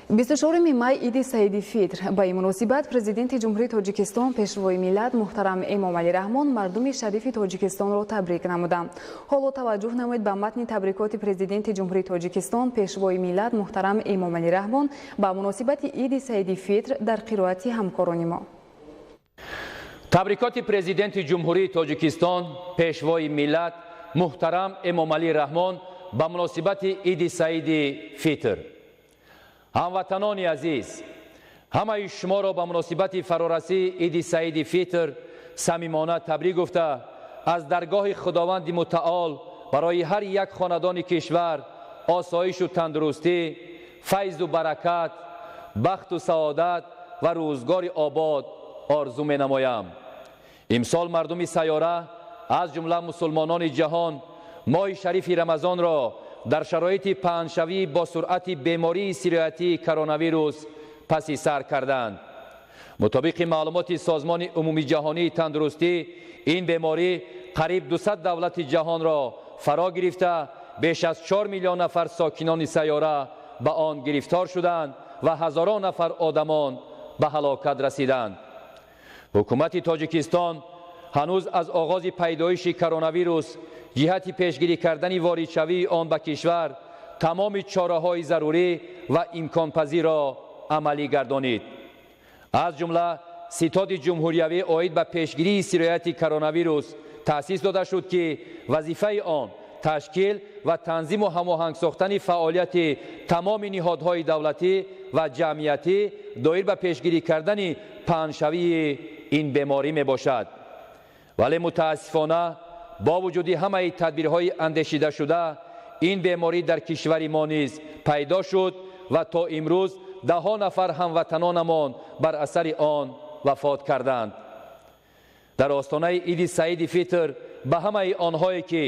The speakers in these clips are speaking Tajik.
24 май Иди Саиди Фитр. Ба ин муносибат Президенти Ҷумҳурии Тоҷикистон, Пешвои миллат муҳтарам Эмомалӣ Раҳмон мардуми шарифи Тоҷикистонро табрик намуданд. Ҳоло таваҷҷӯҳ намоед ба матни табрикоти Президенти Ҷумҳурии Тоҷикистон, Пешвои миллат муҳтарам Эмомалӣ Раҳмон ба муносибати Иди Саиди Фитр дар қироати ҳамкорони мо. Табрикоти Президенти Ҷумҳурии Тоҷикистон, Пешвои миллат муҳтарам Эмомалӣ Раҳмон ба муносибати Иди Саиди Фитр. Ҳамватанони азиз, ҳамаи шуморо ба муносибати фарорасии Иди Саиди Фитр самимона табрик гуфта, аз даргоҳи Худованди Мутаол барои ҳар як хонадони кишвар осоишу тандурустӣ, файзу баракат, бахту саодат ва рӯзгори обод орзу менамоям. Имсол мардуми сайёра, аз ҷумла мусулмонони ҷаҳон, моҳи шарифи Рамазонро дар шароити паҳншавӣ бо суръати бемории сироятии коронавирус паси сар карданд. Мутобиқи маълумоти Созмони Умумиҷаҳонии тандурустӣ, ин беморӣ қариб 200 давлати ҷаҳонро фаро гирифта, беш аз 4 миллион нафар сокинони сайёра ба он гирифтор шуданд ва ҳазорон нафар одамон ба ҳалокат расиданд. Ҳукумати Тоҷикистон ҳанӯз аз оғози пайдоиши коронавирус ҷиҳати пешгирӣ кардани воридшавии он ба кишвар тамоми чораҳои зарурӣ ва имконпазирро амалӣ гардонид. Аз ҷумла Ситоди ҷумҳуриявӣ оид ба пешгирии сирояти коронавирус таъсис дода шуд, ки вазифаи он ташкил ва танзиму ҳамоҳанг сохтани фаъолияти тамоми ниҳодҳои давлатӣ ва ҷамъиятӣ доир ба пешгирӣ кардани паҳншавии ин беморӣ мебошад. Вале мутаассифона, бо вуҷуди ҳамаи тадбирҳои андешидашуда, ин беморӣ дар кишвари мо низ пайдо шуд ва то имрӯз даҳҳо нафар ҳамватанонамон бар асари он вафот карданд. Дар остонаи Иди Саиди Фитр ба ҳамаи онҳое ки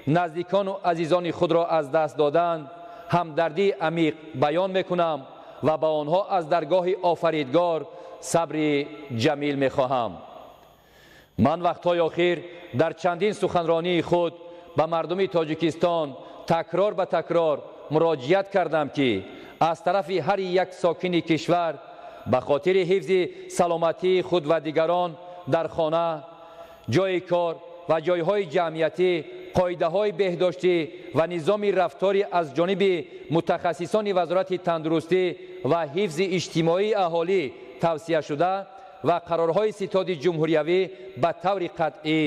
наздикону азизони худро аз даст доданд, ҳамдардии амиқ баён мекунам ва ба онҳо аз даргоҳи Офаридгор сабри ҷамил мехоҳам. Ман вақтҳои охир дар чандин суханронии худ ба мардуми Тоҷикистон такрор ба такрор муроҷиат кардам, ки аз тарафи ҳар як сокини кишвар ба хотири ҳифзи саломатии худ ва дигарон дар хона, ҷойи кор ва ҷойҳои ҷамъиятӣ қоидаҳои беҳдоштӣ ва низоми рафторӣ аз ҷониби мутахассисони Вазорати тандурустӣ ва ҳифзи иҷтимоии аҳолӣ тавсия шуда ва қарорҳои Ситоди ҷумҳуриявӣ ба таври қатъӣ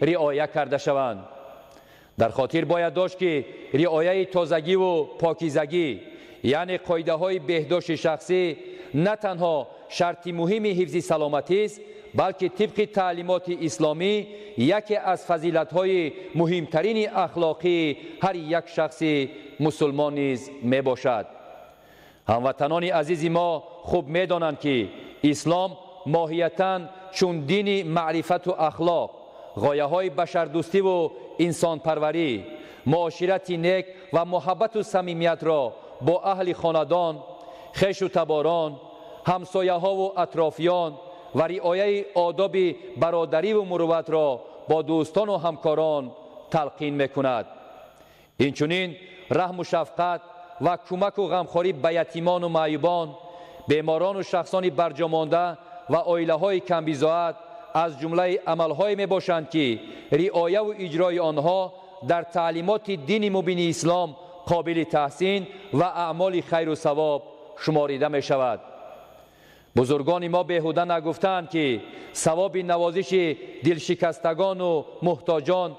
риоя карда шаванд. Дар хотир бояд дошт, ки риояи тозагиву покизагӣ, яъне қоидаҳои беҳдошти шахсӣ, на танҳо шарти муҳими ҳифзи саломатист, балки тибқи таълимоти исломӣ яке аз фазилатҳои муҳимтарини ахлоқии ҳар як шахси мусулмон низ мебошад. Ҳамватанони азизи мо хуб медонанд, ки ислом моҳиятан чун дини маърифату ахлоқ, ғояҳои башардӯстиву инсонпарварӣ, муоширати нек ва муҳаббату самимиятро бо аҳли хонадон, хешу таборон, ҳамсояҳову атрофиён ва риояи одоби бародариву мурувватро бо дӯстону ҳамкорон талқин мекунад. Инчунин раҳму шафқат ва кӯмаку ғамхорӣ ба ятимону маъюбон, беморону шахсони барҷомонда ва оилаҳои камбизоат аз ҷумлаи амалҳое мебошанд, ки риояву иҷрои онҳо дар таълимоти дини мубини ислом қобили таҳсин ва аъмоли хайру савоб шуморида мешавад. Бузургони мо беҳуда нагуфтаанд, ки савоби навозиши дилшикастагону муҳтоҷон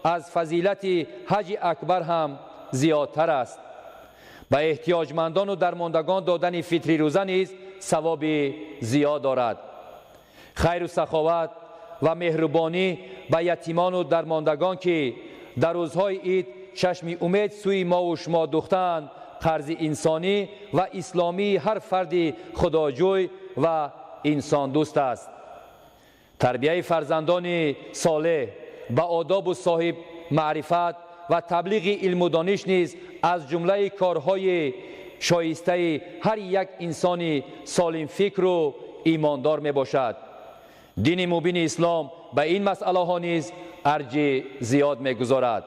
аз фазилати ҳаҷи акбар ҳам зиёдтар аст. Ба эҳтиёҷмандону дармондагон додани фитри рӯза низ савоби зиёд дорад. Хайру саховат ва меҳрубонӣ ба ятимону дармондагон, ки дар рӯзҳои ид чашми умед сӯи мову шумо духтаанд, қарзи инсонӣ ва исломии ҳар фарди худоҷӯй ва инсондӯст аст. Тарбияи фарзандони солеҳ ба одобу соҳиб маърифат ва таблиғи илму дониш низ аз ҷумлаи корҳои шоистаи ҳар як инсони солимфикру имондор мебошад. Дини мубини ислом ба ин масъалаҳо низ арҷи зиёд мегузорад.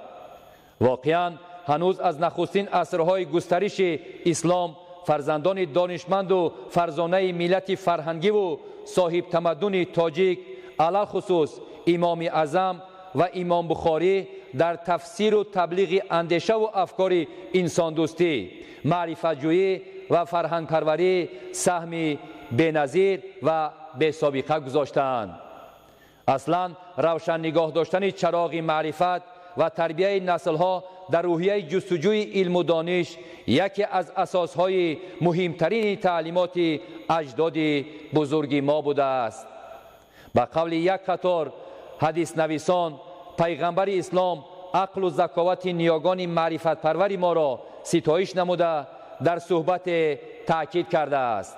Воқеан, ҳанӯз аз нахустин асрҳои густариши ислом Фарзандони донишманду фарзонаи миллати фарҳангиву соҳибтамаддуни тоҷик, алалхусус Имоми Аъзам ва Имом Бухорӣ, дар тафсиру таблиғи андешаву афкори инсондӯстӣ, маърифатҷӯӣ ва фарҳангпарварӣ саҳми беназир ва бесобиқа гузоштаанд. Аслан равшан нигоҳ доштани чароғи маърифат ва тарбияи наслҳо дар рӯҳияи ҷустуҷӯи илму дониш яке аз асосҳои муҳимтарини таълимоти аҷдоди бузурги мо будааст. Ба қавли як қатор ҳадиснависон, пайғамбари ислом ақлу заковати ниёгони маърифатпарвари моро ситоиш намуда, дар суҳбате таъкид кардааст: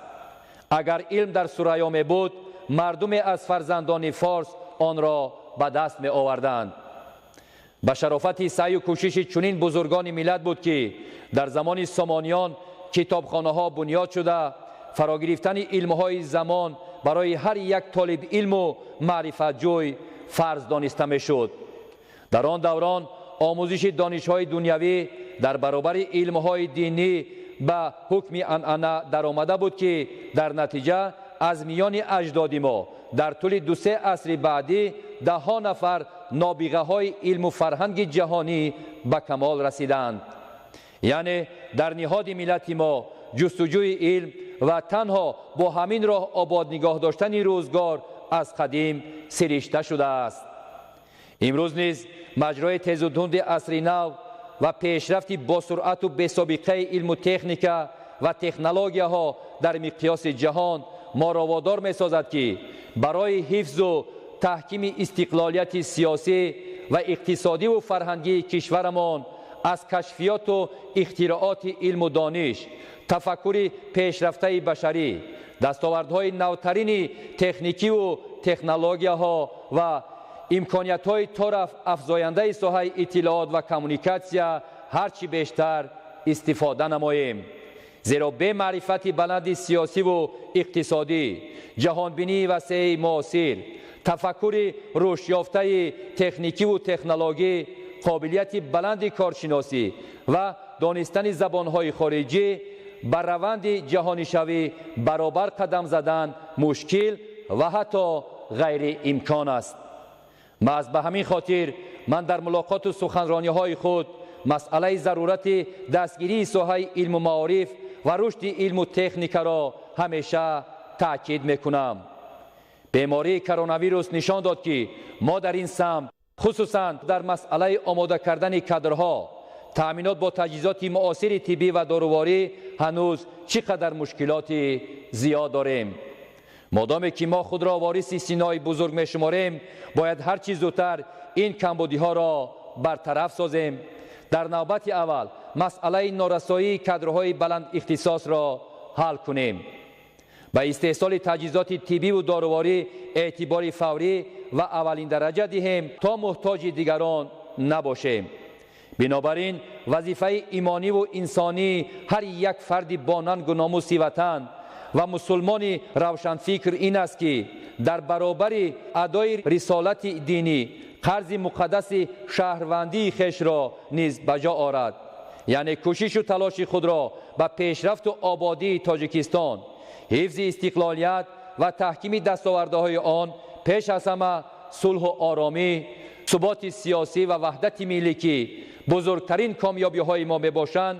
агар илм дар Сурайё мебуд, мардуме аз фарзандони форс онро ба даст меоварданд. Ба шарофати саъю кӯшиши чунин бузургони миллат буд, ки дар замони Сомониён китобхонаҳо бунёд шуда, фарогирифтани илмҳои замон барои ҳар як толиби илму маърифатҷӯй фарз дониста мешуд. Дар он даврон омӯзиши донишҳои дунявӣ дар баробари илмҳои динӣ ба ҳукми анъана даромада буд, ки дар натиҷа аз миёни аҷдоди мо дар тӯли 2-3 асри баъдӣ даҳҳо нафар нобиғаҳои илму фарҳанги ҷаҳонӣ ба камол расиданд. Яъне дар ниҳоди миллати мо ҷустуҷӯи илм ва танҳо бо ҳамин роҳ обод нигоҳ доштани рӯзгор аз қадим сиришта шудааст. Имрӯз низ маҷрои тезу тунди асри нав ва пешрафти босуръату бесобиқаи илму техника ва технологияҳо дар миқёси ҷаҳон моро водор месозад, ки барои ҳифзу таҳкими истиқлолияти сиёсӣ ва иқтисодиву фарҳангии кишварамон аз кашфиёту ихтирооти илму дониш, тафаккури пешрафтаи башарӣ, дастовардҳои навтарини техникиву технологияҳо ва имкониятҳои торафт афзояндаи соҳаи иттилоот ва коммуникатсия ҳарчи бештар истифода намоем. Зеро бемаърифати баланди сиёсиву иқтисодӣ, ҷаҳонбинии васеи муосир, тафаккури рушдёфтаи техникиву технологӣ, қобилияти баланди коршиносӣ ва донистани забонҳои хориҷӣ ба раванди ҷаҳонишавӣ баробар қадам задан мушкил ва ҳатто ғайриимкон аст. Маҳз ба ҳамин хотир ман дар мулоқоту суханрониҳои худ масъалаи зарурати дастгирии соҳаи илму маориф ва рушди илму техникаро ҳамеша таъкид мекунам. Бемории коронавирус нишон дод, ки мо дар ин самт, хусусан дар масъалаи омода кардани кадрҳо, таъминот бо таҷҳизоти муосири тиббӣ ва доруворӣ ҳанӯз чӣ қадар мушкилоти зиёд дорем. Модоме ки мо худро вориси Синои бузург мешуморем, бояд ҳарчи зудтар ин камбудиҳоро бартараф созем. Дар навбати аввал масъалаи норасоии кадрҳои баландихтисосро ҳал кунем. Ба истеҳсоли таҷҳизоти тиббиву доруворӣ эътибори фаврӣ ва аввалиндараҷа диҳем, то муҳтоҷи дигарон набошем. Бинобар ин вазифаи имониву инсонии ҳар як фарди бо нангу номуси ватан ва мусулмони равшанфикр ин аст, ки дар баробари адои рисолати динӣ қарзи муқаддаси шаҳрвандии хешро низ ба ҷо орад, яъне кӯшишу талоши худро ба пешрафту ободии Тоҷикистон, ҳифзи истиқлолият ва таҳкими дастовардаҳои он, пеш аз ҳама сулҳу оромӣ, суботи сиёсӣ ва ваҳдати миллӣ, ки бузургтарин комёбиҳои мо мебошанд,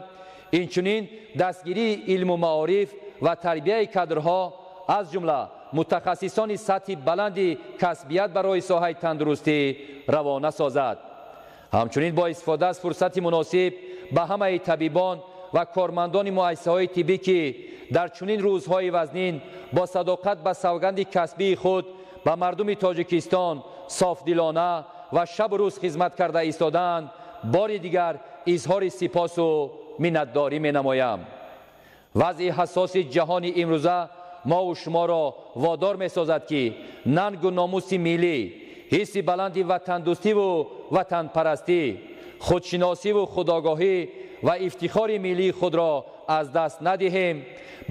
инчунин дастгирии илму маориф ва тарбияи кадрҳо, аз ҷумла мутахассисони сатҳи баланди касбият барои соҳаи тандурустӣ равона созад. Ҳамчунин бо истифода аз фурсати муносиб ба ҳамаи табибон ва кормандони муассисаҳои тиббӣ, ки дар чунин рӯзҳои вазнин бо садоқат ба савганди касбии худ ба мардуми Тоҷикистон софдилона ва шабу рӯз хизмат карда истодаанд, бори дигар изҳори сипосу миннатдорӣ менамоям. Вазъи ҳассоси ҷаҳони имрӯза мову шуморо водор месозад, ки нангу номуси миллӣ, ҳисси баланди ватандӯстиву ватанпарастӣ, худшиносиву худогоҳӣ ва ифтихори миллии худро аз даст надиҳем,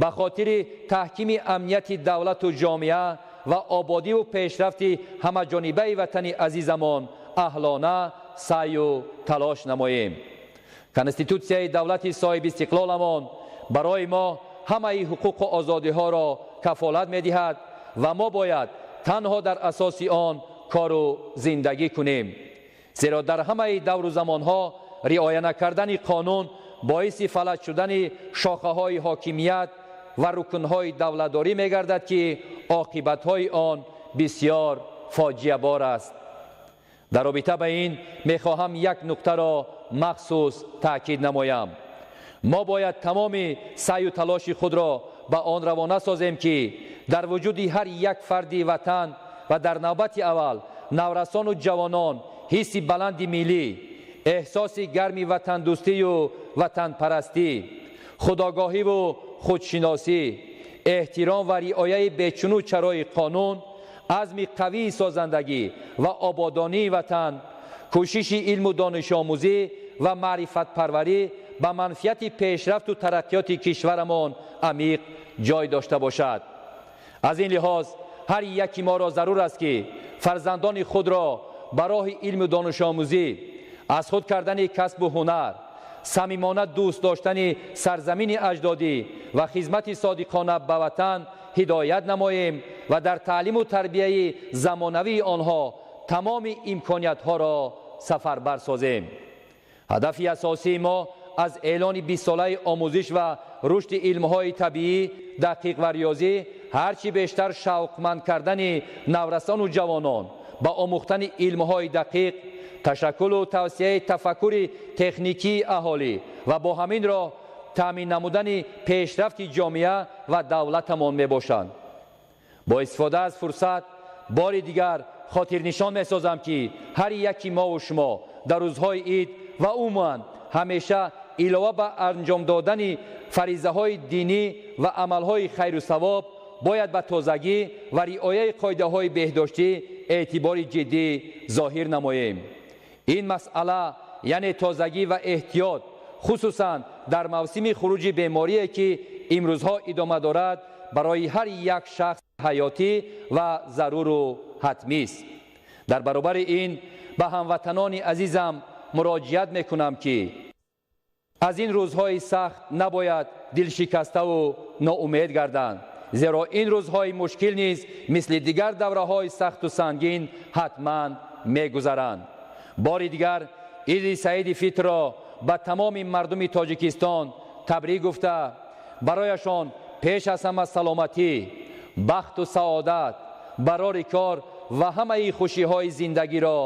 ба хотири таҳкими амнияти давлату ҷомеа ва ободиву пешрафти ҳамаҷонибаи ватани азизамон аҳлона саъю талош намоем. Конститутсияи давлати соҳибистиқлоламон барои мо ҳамаи ҳуқуқу озодиҳоро кафолат медиҳад ва мо бояд танҳо дар асоси он кору зиндагӣ кунем. Зеро дар ҳамаи давру замонҳо риоя накардани қонун боиси фалаҷ шудани шохаҳои ҳокимият ва рукнҳои давлатдорӣ мегардад, ки оқибатҳои он бисёр фоҷиабор аст. Дар робита ба ин мехоҳам як нуктаро махсус таъкид намоям. Мо бояд тамоми саъю талоши худро ба он равона созем, ки дар вуҷуди ҳар як фарди ватан ва дар навбати аввал наврасону ҷавонон ҳисси баланди миллӣ, эҳсоси гарми ватандӯстию ватанпарастӣ, худогоҳиву худшиносӣ, эҳтиром ва риояи бечуну чарои қонун, азми қавии созандагӣ ва ободонии ватан, кӯшиши илму донишомӯзӣ ва маърифатпарварӣ ба манфиати пешрафту тараққиёти кишварамон амиқ ҷой дошта бошад. Аз ин лиҳоз ҳар яки моро зарур аст, ки фарзандони худро ба роҳи илму донишомӯзӣ, аз худ кардани касбу ҳунар, самимона дӯст доштани сарзамини аҷдодӣ ва хизмати содиқона ба ватан ҳидоят намоем ва дар таълиму тарбияи замонавии онҳо тамоми имкониятҳоро сафарбар созем. Ҳадафи асосии мо аз эълони 20-солаи омӯзиш ва рушди илмҳои табиӣ, дақиқ ва риёзӣ ҳарчи бештар шавқманд кардани наврасону ҷавонон ба омӯхтани илмҳои дақиқ, ташаккулу тавсияи тафаккури техникии аҳолӣ ва бо ҳамин роҳ таъмин намудани пешрафти ҷомеа ва давлатамон мебошанд. Бо истифода аз фурсат бори дигар хотирнишон месозам, ки ҳар яки мову шумо дар рӯзҳои ид ва умуман ҳамеша илова ба анҷом додани фаризаҳои динӣ ва амалҳои хайру савоб бояд ба тозагӣ ва риояи қоидаҳои беҳдоштӣ эътибори ҷиддӣ зоҳир намоем. Ин масъала, яъне тозагӣ ва эҳтиёт, хусусан дар мавсими хуруҷи беморие, ки имрӯзҳо идома дорад, барои ҳар як шахс ҳаётӣ ва заруру ҳатмист. Дар баробари ин ба ҳамватанони азизам муроҷиат мекунам, ки аз ин рӯзҳои сахт набояд дилшикаставу ноумед гарданд, зеро ин рӯзҳои мушкил низ мисли дигар давраҳои сахту сангин ҳатман мегузаранд. Бори дигар Иди Саиди Фитрро ба тамоми мардуми Тоҷикистон табрик гуфта, барояшон пеш аз ҳама саломатӣ, бахту саодат, барори кор ва ҳамаи хушиҳои зиндагиро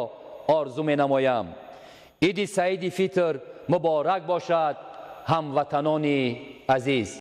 орзу менамоям. Иди Саиди Фитр муборак бошад, ҳамватанони азиз.